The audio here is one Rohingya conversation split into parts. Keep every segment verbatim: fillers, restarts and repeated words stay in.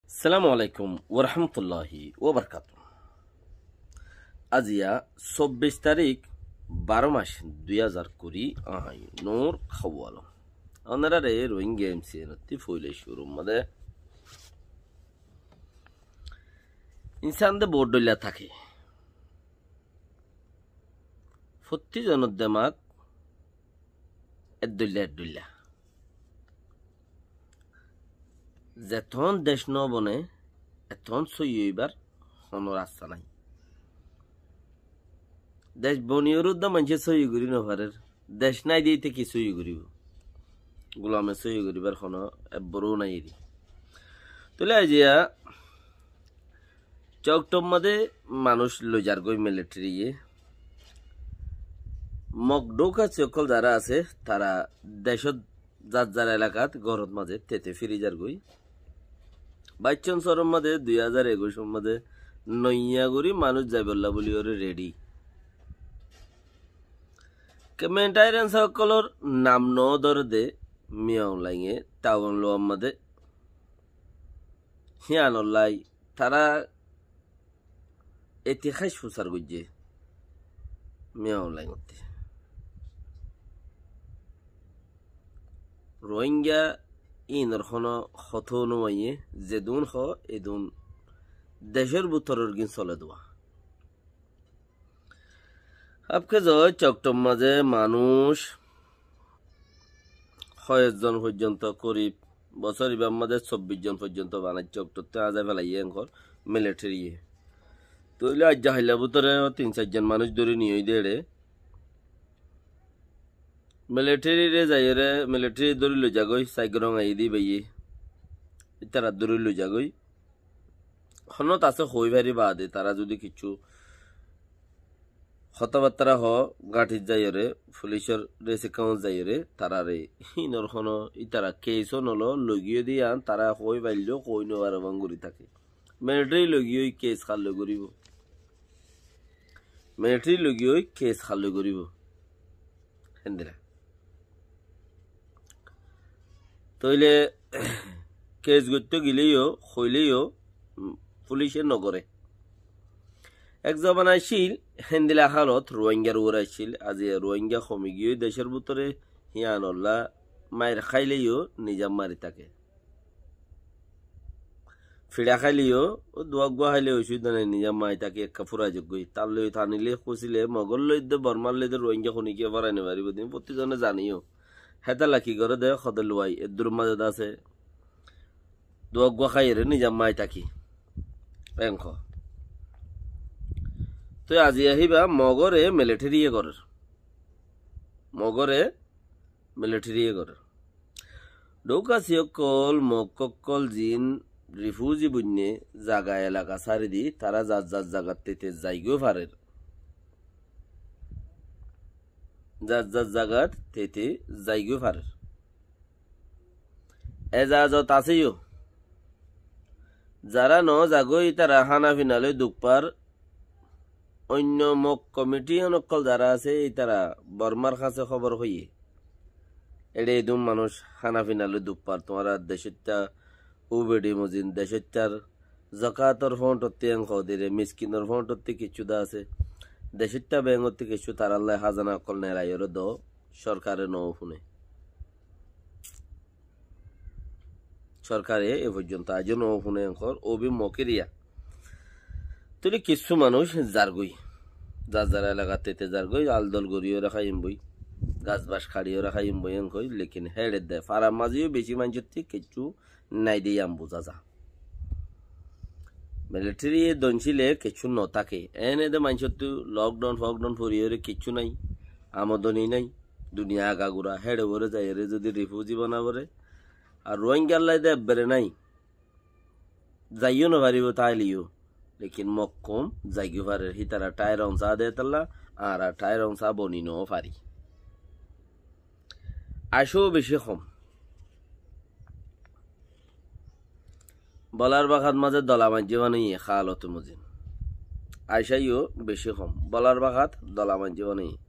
Assalamu alaikum warahmatulláhi wabarakátuhu. Aziya sobbic tarík, baró mac, dui házar kuri, añí Nur Hawwal. Ónorare Rohingya M C N ottú foila cúrur mazé, insán de bout dóilla táke. Fottí zonor demak ek dóilla ek dóilla. Zetón dec no bone, etón sóiyi óibar honó rasta nái. Dec boniyoré de maincé sóiyi gorí no farer. Dec nái de íte ki sóiyi goríbo? Gulame sóiyi goríbar honó ebboró nái eri. Tóile aijja Coktor mazé manúic loi zargói militariye. Mok Dhoukasi ókkol zará asé, tará decót zar zar elakat górot mazé tete firi zargói. Baiccon soror mazé dui házar ekucor mazé noiya gorí manúic zaibolla buli óre redi. Kementairens ókkolor nam no dóre de Min Aung Hlainge Tawanlua mazé. Híanollai tará etihas fusar goijjé Min Aung Hlaingottú. Rohingya inor honó hotá no maiyé, zedún hoó edún decór bútoror gín sole dua. Háfkez ói Coktor mazé manúic hoic zon foijjonto, korib bosór ibár mazé sobbic zon foijjonto banaicce, Coktottú azai felaiyé enkor militariye. Tóile aijja hailla bútore tin sair zon manúic dóri niyói de ére. Militarire zaiyóre, militari dóri loi zagói, Saigon Aung Hlaing de baiye. Ítara dóri loi zagói. Honót asé hoi fari baade, tará zudi kissú hotábattára hoó, gañthit zaiyóre, fulicor dressing gown zaiyóre, tarare hínor honó ítara case ó noloó, loi giyói de yían, tará hoi failló, hoi no fare, bang gorí táke. Militari loi giyói case hálloi goríbo? Militari loi giyói case hálloi goríbo? Héndilla. Tóile case goittó gileyó, hoileyó, um, fulice nogoré. Ek zobana accíl, héndilla halot Rohingyar uore accíl, aijja Rohingya homi giyói decór bútore, híanolla mair háileyó nizam mari táke. Fiça háileyó, ó duwa uggúa háile osubida nai, nizam mari táke, ekka fura zoggói. Tar loi tanile, husile, Mogor loi de, Bormar loi de, Rohingya hone ki forai no faribo de, fottí zone zane yó. Hétolla ki goré de, hode luwai, eddur mazé de asé. Duwa uggúa háiyore nizam mari táki. Enko. Toi aijja híba Mogore militariye gorér. Mogore militariye gorér. Dhoukasi ókkol, Mok ókkol ziín rifuzi boinne zaga elaka sári di, tará zar zar zagat tete zaigói farer. Zar zar zagat tete zaigói farer. Ezazot asé yó. Zará no zagói, ítara hána fina loi duk far. Oinno Mok komiti ókkol zará asé, ítara Bormar hañsé hóbor hoiyé. Eçé edún manúic hána fina loi duk far, tuáñra decóitta ubedi mozin, decóittar zakator fóñtottí en hoó de re, miskinor fóñtottí kiccú de asé. Decóitta bengottí kiccú tarállai házana ókkol neraiyóre do, sorkare no fúne. Sorkare e foijjonto aijó no fúne enkor, óbi Mok eriya. Tóile kissú manúic zargói. Zar zar elakat tete zargói, aldol goríyore háiyum boi. Gas bas haçiyore háiyum boi enkoi, lekin héçe de. Farar mazé yó beci maincóttí kiccú nai de yián buzá za. Militari e doncíle kiccú no táke. Ene de maincóttu lockdown fokdown foriyore kiccú nai. Amodoni nai. Duniya agagura, héçe uore zaiyore zudi rifuzi bana fore. Ar Rohingyallai de ebbere nai. Zaiyó no faribo táile yó. Lekin Mok koum zaigói farer. Hítara thair onsa de tolla, añára thair onsa boni no fari. Aicá yó beci hom. Bolar bakat mazé dola maincé banaiye halote mozin. Aicá yó beci hom. Bolar bakat dola maincé banaiye.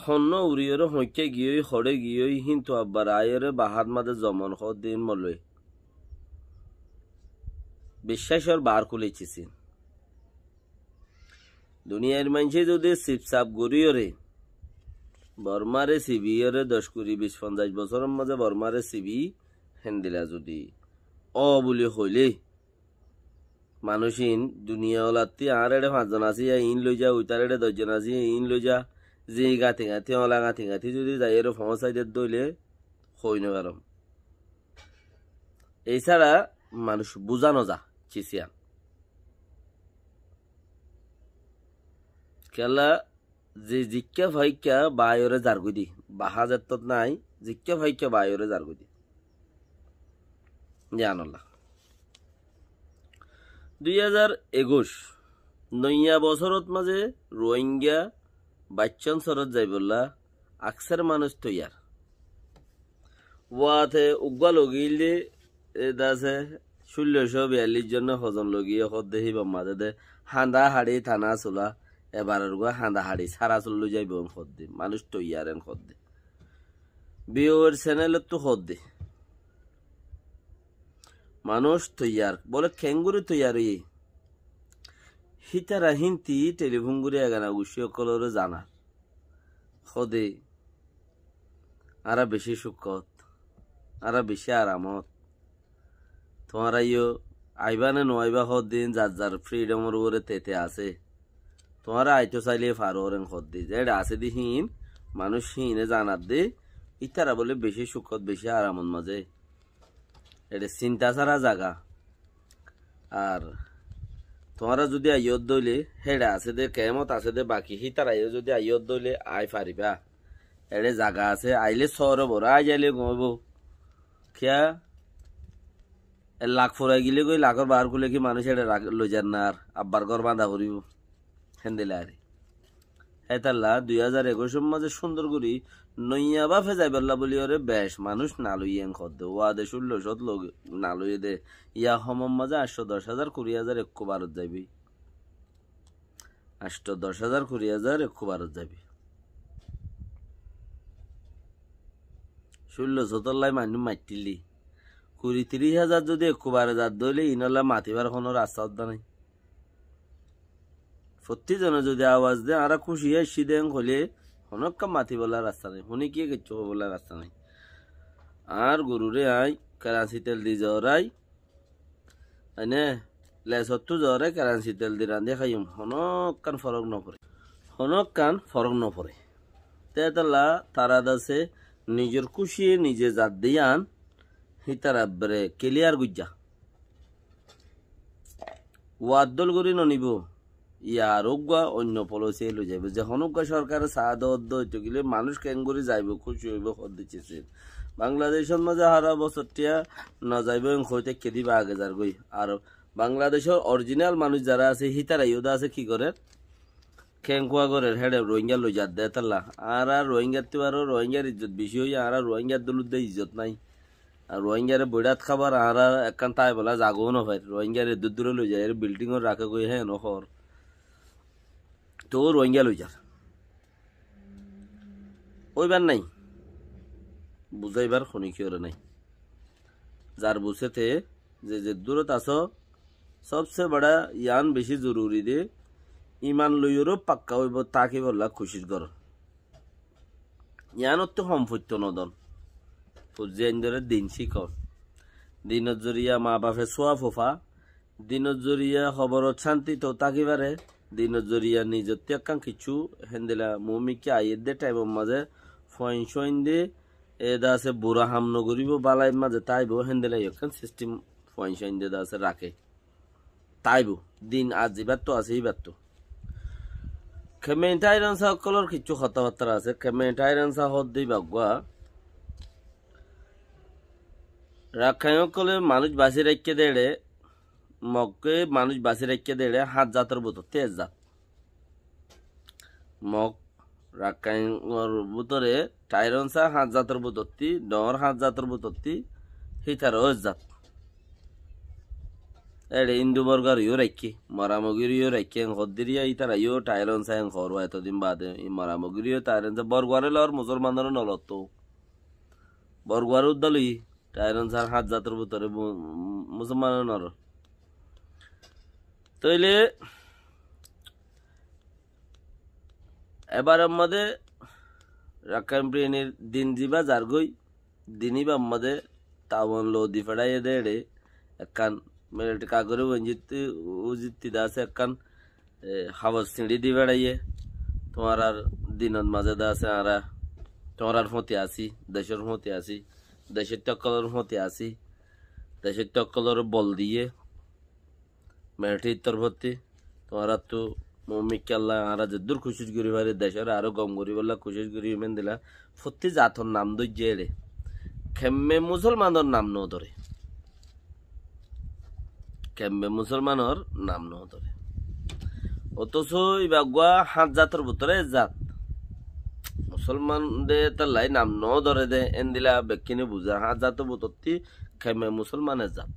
Honnúa uriyóre hoñikká giyói, hoçé giyói, híntu abbar aiyóre bahat mazé zomon hoó din moloi. biccácor baár kúli cisin. Duniyair maincé zudi sipsap goríyoré, Bormáre sibiyóre doc, kuri, bic, fonzaic bosóror mazé Bormáre sibi héndila zudi ó buli hoilé, manúic iín duniya olattí añár eçé fañszon así, iín loi za, uitar eçé doczon así, iín loi za, zí gañti gañti, ola gañti gañti zudi zaiyóre foóñsai de dóile hoi no farom. Ei sára manúic buzá no za, cisiyan. Kiyólla ze zikká faikká baáiyoré zargói de, bahá zettót nái, zikká faikká baáiyoré zargói de. Yíanolla. Dui házar ekuic, noiya bosórot mazé Ruáinga baccán sorot zaibolla akser manúic toiyar. Uáte uggúa logíl de, e dase cúllo cót biyallíc zon ne hozon logíye hoódde híbar mazé de hañda haçi tana sula, ebaror uggúa hañda haçi sára sul loi zaibou en hoódde, manúic toiyar en hoódde. Biyoer senelottú hoódde. Manúic toiyar, bóle keéngorí toiyar óiye? Hítara hínti telifón gorí egana guccí ókkolóre zanar. Hóde, añára bicí cúkot, añára bicí aramot. Tuáñra yó aibá né no aibá hoddin zar zar fridhomor uore tete asé. Tuáñra aitó sailé farór en hoddin. Zeçe asé de híin, manúic híine zanar de, ítara bóle bicí cúkot, bicí aramot mazé. Eçe sinta sára zaga. Ar tuáñra zudi aiyó dóile, héçe asé de, keémot asé de, baki hítara yó zudi aiyó dóile, ai faribá. Eçe zaga asé, ailé sóore boro, ai zailé gom óibo. Kiyá? E lak furai gilé goi, lakor baár kúle ki manúic eçe rak-, loizar nar, abbar gór bañdá foribó. Héndilla ar. Hétalla dui házar ekuicor mazé cúndor gorí noiya báfe zaibólla bóliyoré bec manúic naloiye en hoddé. Uáde cúllo cót log naloiye dé. Yá homor mazé añctho doc házar, kuri házar ekku barot zaibói. Añctho doc házar, kuri házar ekku barot zaibói. Cúllo cótollái manúic maittíli. Kuri tiríc házar zudi ekku bare zat dóile inolla matibár honó rasta uddá nái. Fottí zone zudi awaz de, añára kúci aiccí de en hoilé, honókkan matibólla rasta nái, honíkiye kiccú hoibólla rasta nái. Añár goruré aññí keransi tel di zoórai, aine, lesottú zoórai keransi tel di randi háiyum, honókkan forók noforé. Honókkan forók noforé. Tétolla tara dase nizor kúciye nize zat de yían, hítara ebbere kiliyar goijjá. Uaddól gorí nonibó, yar uggúa oinno polisi loi zaibó. Ze honó uggúa sorkare saá de uddúa óito gile manúic keéngorí zaibó, kúci óibo hoddé cisin. Bangladecót mazé hára bosór thiañ nozaibó en hoói táikke diba age zargói. Ar Bangladecór orijinal manúic zará asé, hítara yó de asé ki gorér? Keénkuwa gorér, héçe Ruáinga loizar de étalla. Añára Ruáingattú aró Ruáingar izzot bicí óiye, añára Ruáingar dúluddé izzot nái. Ar Ruáingaré boiçát hábar, añára ekkán táibolla zagóu nofair. Ruáingaré eddúr dúre loizaiyóre bildhíngor raké goi héen óhor. Toóu Ruáinga loizar. Óibar nái. Buzáibar honíkiyóre nái. Zar busé te, ze zeddúrot asó, sobse bada yián bicí zoruri de, iman loiyoró pakka óibo, tákibolla kucíc goró. Yiánottú hom foitto nodon. Fuain dóre din cíkon. Dinor zoriya maa bafe súaf ófa, dinor zoriya hoborot cántitou táki fare, dinor zoriya nizottú ekkán kiccú héndila muúmikká aiyér dé thaimor mazé fuain súain de, e dase bura ham nogoríbo, bálair mazé táibo, héndila ekkán sistim fuain súain de dase raké. Táibo, din ar zibáttu asé híbattu. Kementi Airon sáh ókkolór kiccú hotábattára asé. Kementi Airon sáh hoódde íba uggúa, Rakkáin ókkolé manúic basí raikké dé eçé, Mogge manúic basí raikké dé eçé, háñt zator bútottí ek zat. Mog Rakkáinor bútore Tairon sáh háñt zator bútottí, dhoóñr háñt zator bútottí, hítaró ek zat. Eçé Indu Borguaré yó raikké, Moramogiré yó raikké, en hoddíriya ítara yó Tairon sáh en hoór, etodin baade Moramogiré yó Tairon sáh, Borguaré loór, Musolmanoré nolottóu. Borguaré uddá loi, Tairon sáh háñt zator bútore mu-, Musolmane nolor. Tóile ebar ammade Rakkain Birinir din zibá zargói, din íbar mazé tawon lodi feçáiye dé eçé, ekkán militari kagori uzitti, uzitti dase ekkán, e, habor siñçí di feçáiye, tuáñrar dinor mazé dase añára tuáñrar fúañti así, decór fúañti así, decóitta ókkolor fúañti así, decóitta ókkolore bol diyé, militari torfótti, tuáñrattu moómikkálla añára zeddúr kucíc gorí fari, decóre aró gom goríbolla kucíc gorí, héndilla fottí zator nam dóijje eçé. Kemme musolmanor nam nodóre. Kemme musolmanor nam nodóre. Otóso íba eggúa háñt zator bútore ek zat. Musolman de hétalla nam nodóre dé, héndilla bekkúne buzá, háñt zator bútottí kemme musolman ek zat.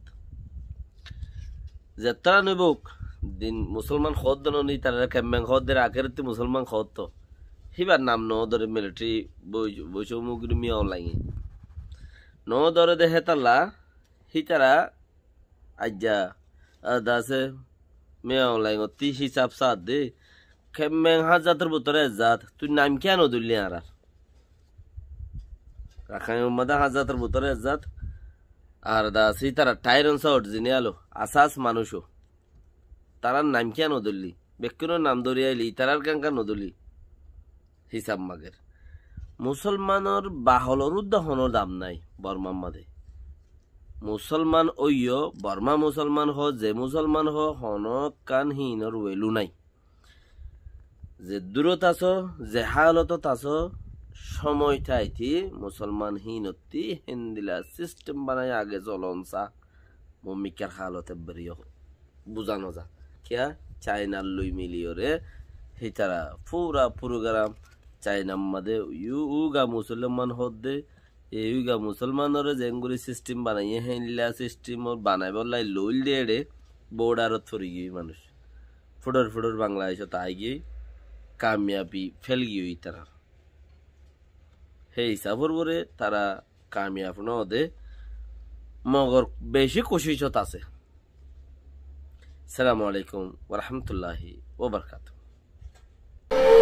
Zettára noibóuk, din musolman hoódde noní, tarare kemmeng hoódde, akérottí musolman hoódde. Híbar nam nodóre militari boi-, boicómugri Miya Aung Hlainge. Nodóre dé hétalla, hítara aijja, a, dase Miya Aung Hlaingottí hísab saádde, kemmeng háñt zator bútore ek zat, tui nam kiyá nodulli añárar? Rakkain ummade háñt zator bútore ek zat, ar dase ítara thairón sa orijinal ó, asas manúic ó. Tarár nam kiyá nodulli? Bekkúnor nam dóri aili, ítarar keñká nodulli? Hísab mager. Musolmanor baholor uddá honó dam nái Bormar mazé. Musolman óiyo, Borma musolman hoó, ze musolman hoó, honó ekkán híinor welu nái. Zeddúrot asó, ze hálotot asó, cómoi táiti musolman híinottí héndilla sistem banai age zolon sa, moómikkár hálot ebbar yó buzá nozá. Kiyá? Cainar loi miliyóre hítara fura purugaram Cainar mazé yó uga musolman hoódde, e uga musolmanore zeéngorí sistem banaiyé, héndilla sistem banaibólla loilde eçé, bodharot fori giyói manúic. Fuçor fuçor Bangladecót aigiyói, kamiyabi fél giyói ítarar. Hé hísafor uore tara kamiyab nóde, mogor beci kucícot asé. Assalamu alaikum wa rahmatullahi wa barakatuhu.